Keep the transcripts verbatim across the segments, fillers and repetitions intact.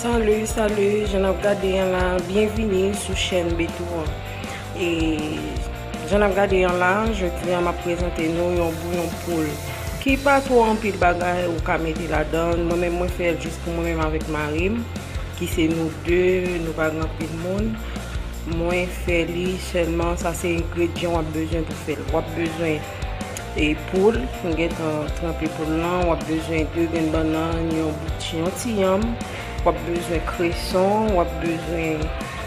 Salut, salut, jan n ap gade an la, byenvini sou chèn Betou an. E jan n ap gade an la, jodi a m ap prezante nou yon bouyon poul ki pa twò anpil bagay ou ka mete ladan l. Mwen menm, mwen fè l jis pou mwen menm avèk mari m, ki se nou de, nou pa gen anpil moun. Mwen fè li sèlman, sa se engredyan w ap bezwen pou fè l. W ap bezwen e poul, m gentan tranpe poul lan, w ap bezwen de grenn bannann, yon bout, yon ti yanm, w ap bezwen kreson, w ap bezwen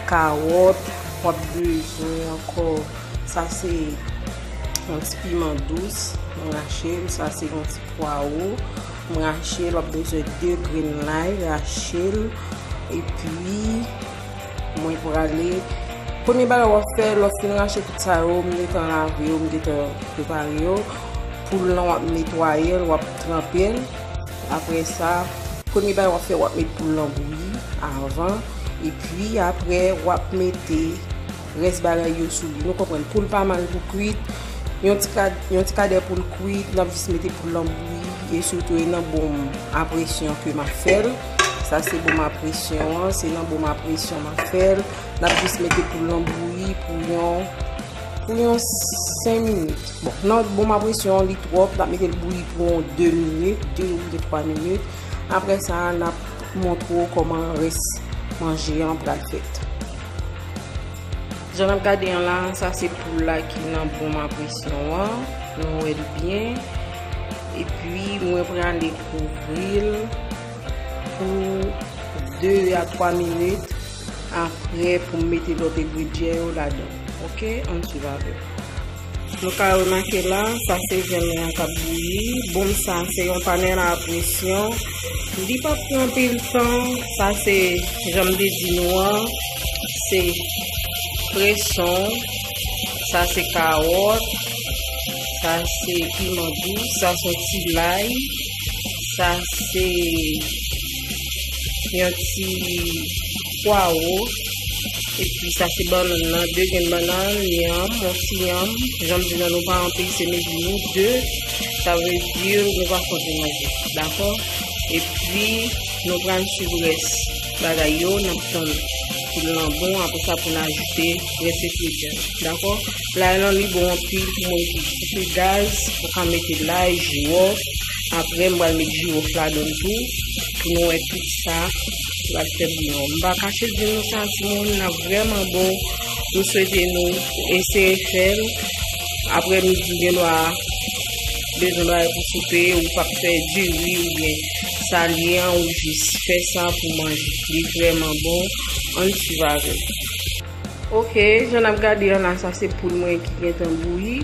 kawòt, w ap bezwen ankò, sa se yon ti piman dous, m rache l, sa se yon ti pwawo, m rache l, w ap bezwen de grenn lay, rache l, epi mwen prale. Premye bagay w ap fè, lè w fin rache tout sa yo, m gentan lave yo, m gentan prepare yo. Poul lan w ap netwaye l, w ap tranpe l. Apre sa, premye bagay w ap fè, w ap met poul lan bouyi avan. Epi apre, w ap mete rès bagay yo sou li. Nou konprann, poul pa mal pou kwit. Yon ti kad, yon ti kadè poul kwit, n ap jis mete poul lan bouyi. E sitou, e nan bonm a presyon ke m ap fè l. Sa se bonm a presyon an, se nan bonm a presyon m ap fè l. N ap jis mete poul lan bouyi pou yon, pou yon senk minit. Bon, nan bonm a presyon an, li twòp, n ap mete l bouyi pou yon de minit, de oubyen twa minit. Apre sa, n ap montre w kòman rès manje an pral fèt. Jan n ap gade an la, sa se poul la ki nan bonm a presyon an. Nou wè l byen. Epi, mwen prale kouvri l pou de a twa minit. Apre, pou m mete lòt engredyan yo ladan. Oke? Ann swiv avè m. Nou ka remake la, sa se vyann mwen an k ap bouyi. Bonm sa, se yon panèl a presyon. Li p ap pran anpil tan. Sa se, jan m te di nou an, se kreson. Sa se kawòt. Sa se piman dous. Sa se yon ti lay. Sa se yon ti pwawo. Epi sa se bannann nan, de grenn bannann, yanm, yon ti yanm. Jan m di nou, nou pa anpil, se mezi nou de. Sa vle di nou pa konte manje. Dakò? Epi nou pral swiv rès bagay yo, n ap tann pou l lan bon, apre sa pou n ajoute rès engredyan yo. Dakò? Lay lan li bon anpil pou moun ki koupe gaz, ou ka mete lay, jiwòf. Apre, m pral met jiwòf ladan l tou, pou nou wè tout sa ki pral fè bouyon. M pa kache di nou sa, timoun, l ap vrèman bon. Nou swete nou eseye fè l. Apre midi, ou gen dwa bezwen bagay pou soupe, ou p ap fè diri oubyen salye an, ou jis fè sa pou manje. Li vrèman bon. Ann swiv avè m. Oke, jan n ap gade an la, sa se poul mwen ki gentan bouyi.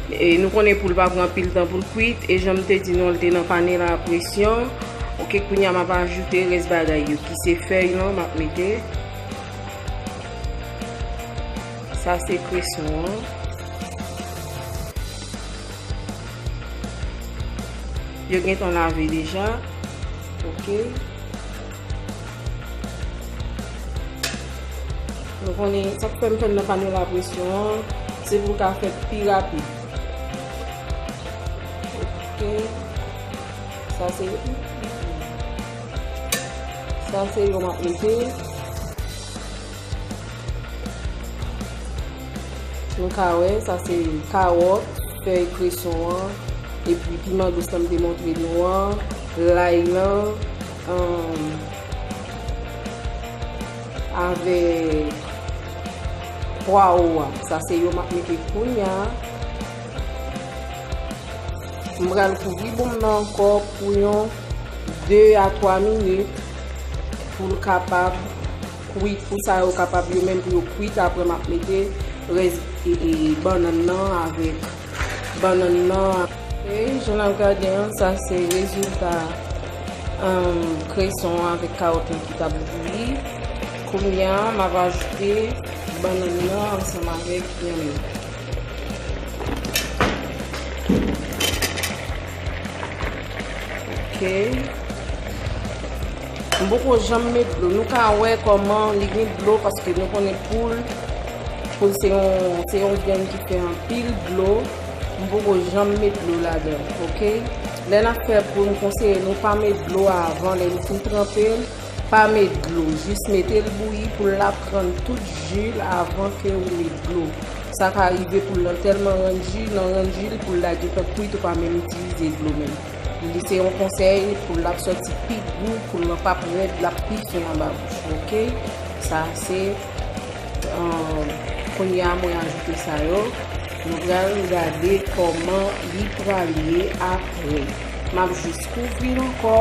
E nou konnen poul pa pran anpil tan pou l kwit. E jan m te di nou, l te nan panèl a presyon. Oke, kounye a m ap ajoute rès bagay yo, ki se fèy lan m ap mete. Sa se kreson an. Yo gentan lave deja. Oke. Nou konnen sa k fè m fè l nan panèl a presyon an, se pou l ka fèt pi rapid. Oke. Sa se, sa se yo m ap mete. Nou ka wè, sa se kawòt, fèy kreson an, epi piman dous lan m te montre nou an, lay lan, ann, avèk pwawo a. Sa se yo m ap mete kounye a. M pral kouvri bonm nan ankò pou yon de a twa minit pou l kapab kwit, pou sa yo kapab yo menm pou yo kwit. Apre m ap mete rès, e, e, bannann nan avèk bannann nan. E jan n ap gade an, sa se rezilta, um, kreson an avèk kawòt lan ki t ap bouyi. Kounye a, m ap ajoute bannann nan ansanm avèk yanm nan. Ok. M poko janm met dlo. Nou ka wè kòman li gen dlo, paske nou konnen poul, poul se yon, se yon vyann ki fè anpil dlo. M poko janm met dlo ladan l, ok? Lè n ap fè poul, m konseye nou pa met dlo avan, lè nou fin tranpe l, Pa met dlo, jis mete l bouyi pou l la pran tout ji l avan ke ou met dlo. Sa ka rive poul lan tèlman rann ji, nan rann ji l, poul la gentan kwit, ou pa menm itilize dlo menm. Li se yon konsèy, poul la ap sòti pi gou, poul lan p ap rèd, l ap pi fen anba bouch, oke? Sa se, um, kounye a mwen ajoute sa yo. Nou pral gade kòman li pral ye apre. M ap jis kouvri l ankò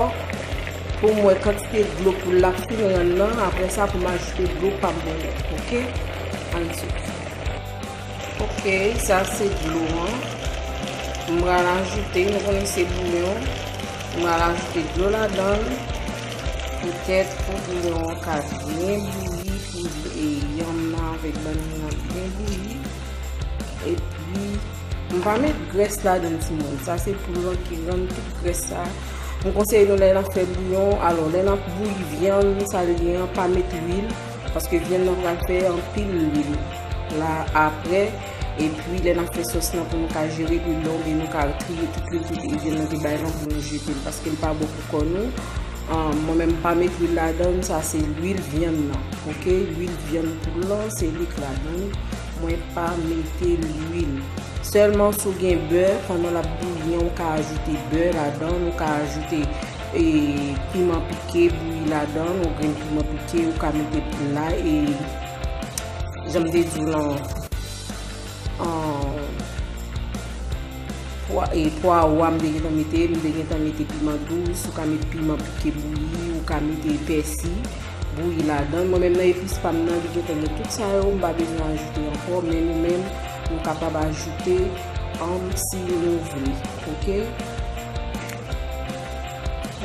pou m wè kantite dlo poul la fin rann nan. Apre sa, pou m ajoute dlo pa m mwen nèt, oke? Ann swiv. Oke, sa se dlo an. M pral ajoute, nou konnen se bouyon. M pral ajoute dlo ladan l. Poutèt pou bouyon an ka byen bouyi, pou, e, yanm nan avèk bannann nan byen bouyi. Epi, m pa met grès ladan l, timoun. Sa se poul lan ki rann tout grès sa. M konseye nou lè n ap fè bouyon, alò, lè n ap bouyi vyann, sa l ye an, pa met lwil, paske vyann nan pral fè anpil lwil la apre. Epi, lè n ap fè sòs lan pou nou ka jere lwil lan, oubyen nou ka triye tout lwil ke vyann nan te bay lan pou nou jete l, paske l pa bon pou kò nou. Ah, mwen menm, m pa met lwil ladan l, sa se lwil vyann nan, oke? Lwil vyann poul lan, se li k ladan l. Mwen pa mete lwil. Sèlman si w gen bè, pandan l ap bouyi an, ou ka ajoute bè ladan l, ou ka ajoute, e, piman pike bouyi ladan l, yon grenn piman pike, ou ka mete poul la, e, jan m te di w lan, an, pwa, e, pwawo a m te gentan mete, m te gentan mete piman dous, ou ka met piman pike bouyi, ou ka mete pèsi bouyi ladan l. Mwen menm nan epis pa m nan, li gentan gen tout sa yo, m pa bezwen ajoute ankò, men nou menm, nou kapab ajoute, um, si nou vle, oke?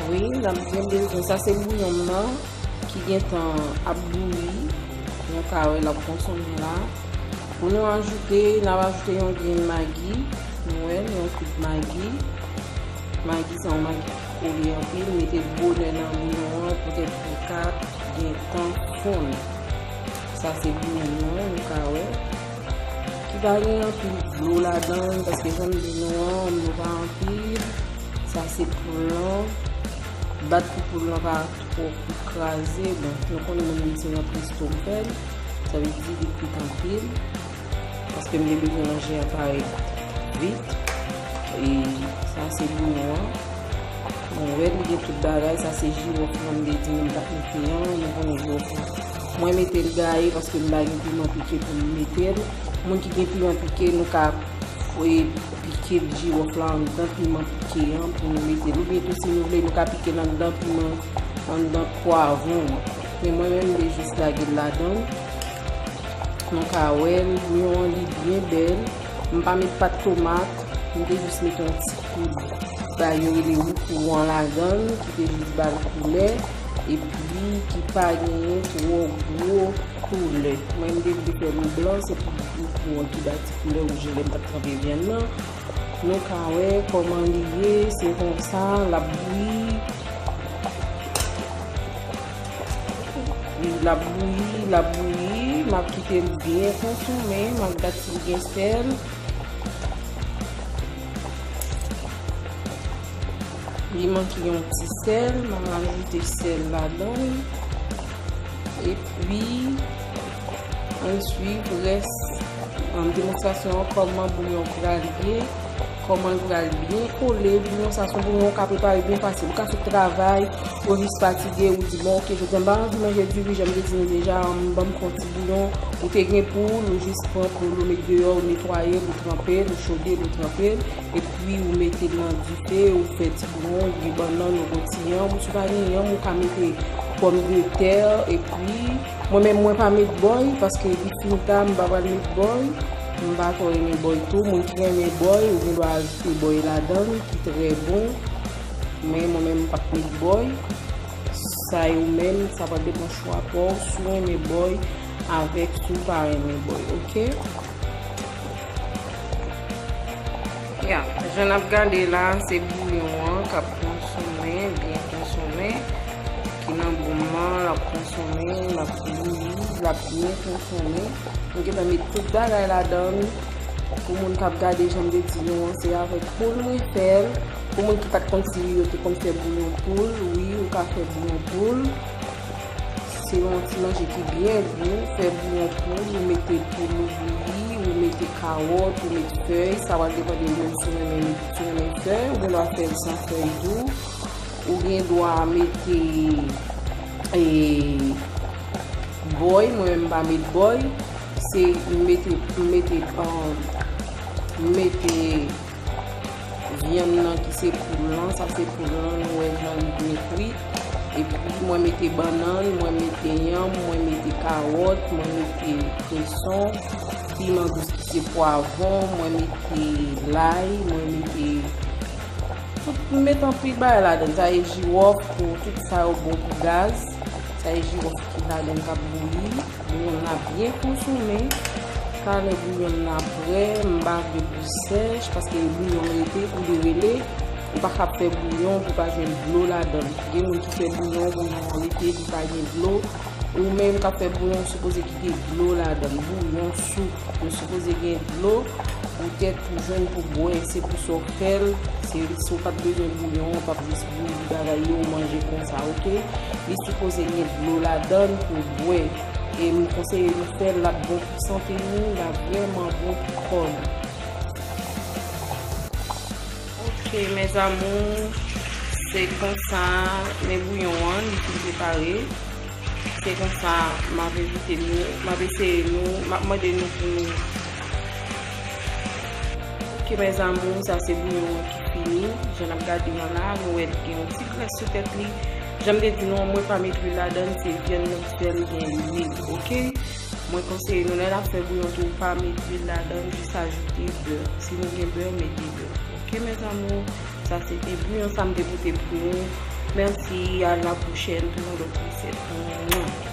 Wi, n ap byen bezwen. Sa se bouyon m nan ki gentan ap bouyi. Nou ka wè l ap konsome la. Pou nou ajoute, n ap ajoute yon grenn magi. Nou wè, yon kout magi. Magi sa yon magi ki kole anpil. Mete l bonè nan bouyon an poutèt pou l ka gentan fonn. Sa se bouyon nou an, nou ka wè. Ki pa gen anpil dlo ladan l, paske jan m di nou an, nou pa anpil. Sa se poul lan. Bat pou poul lan pa twò kraze. Bon, nou konnen mwen menm se nan presto m fè l. Sa vle di li kwit anpil. Paske m te bezwen manje a parèt vit. E sa se bouyon an. Nou wè li gen tout bagay. Sa se jiwòf lan m te di nou m t ap mete an. Nou konnen jiwòf lan. Mwen mete l gaye paske m pa gen piman pike pou m mete l. Moun ki gen piman pike, nou ka fwe pike jiwòf la anndan piman pike an pou nou mete l. Oubyen tou, si nou vle, nou ka pike l anndan piman, anndan pwavwon an. Men mwen menm, m te jis lage l ladan l. Nou ka wè l, bouyon an, li byen bèl. M pa met pat tomat, m te jis met yon ti kout sa yo rele woukouwou an ladan l, ki te jis ba l koulè, epi ki pa genyen twò gwo koulè. Mwen, m te vle fè l blan, se pou woukouwou an ki ba ti koulè wouj, lè m t ap tranpe vyann nan. Nou ka wè kòman li ye, se konsa, l ap bouyi. L ap bouyi, l ap bouyi, m ap kite l byen konsome, m ap gad si l gen sèl. Li manke yon ti sèl, m ap ajoute sèl ladan l. Epi, ann swiv rès, an, demonstrasyon an, kòman bouyon pral ye, kòman l pral byen kole. Bouyon sa se yon bouyon ou ka prepare byen fasil. Ou ka sot travay, ou jis fatige, ou di, bon, oke, jodi a m pa anvi manje diri, jan m te di nou deja, an, ban m fè yon ti bouyon. Ou te gen poul, ou jis pran poul ou met deyò, ou netwaye l, ou tranpe l, ou chode l, ou tranpe l. Epi ou mete l nan dife, ou fè ti bouyon, ou gen bannann, ou gon ti yanm, ou si w pa gen yanm, ou ka mete pòmdetè, epi mwen menm, mwen pa met bòy, paske li fin ta, m pa pral met bòy. M pa twò renmen bòy tou. Moun ki renmen bòy, ou gen dwa ajoute bòy ladan l, ki trè bon. Men mwen menm, m p ap met bòy. Sa e ou menm, sa pral depann chwa pa w, si w renmen bòy avèk si w pa renmen bòy, oke? Ya, jan n ap gade la, se bouyon an k ap konsome, byen konsome, ki nan boul lan, l ap konsome, l ap bouyi, l ap byen konsome. M gentan met tout bagay ladan l. Pou moun k ap gade jan m te di nou an, se avèk poul mwen fè l. Pou moun ki pa t konn si yo te konn fè bouyon poul, wi, ou ka fè bouyon poul. Se yon ti manje ki byen gou, fè bouyon poul, ou mete poul ou bouyi, ou mete kawòt, ou mete fèy, sa va depann de ou menm si w renmen, si w renmen fèy, ou gen dwa fè l san fèy tou. Ou gen dwa mete, e, bòy, mwen menm m pa met bòy, se m mete, m mete, um, m mete vyann nan ki se poul lan, sa se poul lan, nou wè jan li byen kwi. Epi mwen mete bannann, mwen mete yanm, mwen mete kawòt, mwen mete kreson, piman dous ki se pwavwon, mwen mete lay, mwen mete tout, m mete anpil bagay ladan. Sa e jiwòf pou tout sa yo bon pou gaz. Sa e jiwòf ki ladan k ap bouyi. Bouyon nan byen konsome. Talè bouyon nan prè, m pa vle pou sèch, paske bouyon rete, ou li rele, ou pa ka fè bouyon pou pa jwenn dlo ladan. Gen moun ki fè bouyon, bouyon rete, li pa gen dlo. Ou menm k ap fè bouyon, ou sipoze kite dlo ladan. Bouyon, soup, yo sipoze gen dlo. Poutèt pou jwenn pou bwè, se pou sa w fè l. Se, si w pa t bezwen bouyon, w p ap jis bouyi bagay yo, w manje konsa, oke? Li sipoze gen dlo ladan l pou bwè. E m konseye nou fè l, l ap bon pou sante nou, l ap vrèman bon pou kò nou. Oke, mes amours, se konsa, men bouyon an, li fin prepare. Se konsa, m ap envite nou, m ap eseye nou, m ap mande nou pou nou. Oke, mes amours, sa se bouyon an ki fini. Jan n ap gade an la, nou wè l gen yon ti grès sou tèt li. Jan m te di nou an, mwen pa met lwil ladan l, se vyann nan ki fè l gen lwil, oke? Mwen konseye nou, lè n ap fè bouyon tou, pa met lwil ladan l, jis ajoute bè. Si nou gen bè, mete bè. Oke, mes amours, sa se te bouyon sa m te pote pou nou. Mèsi, a la pwochèn pou yon lòt resèt. Mwen.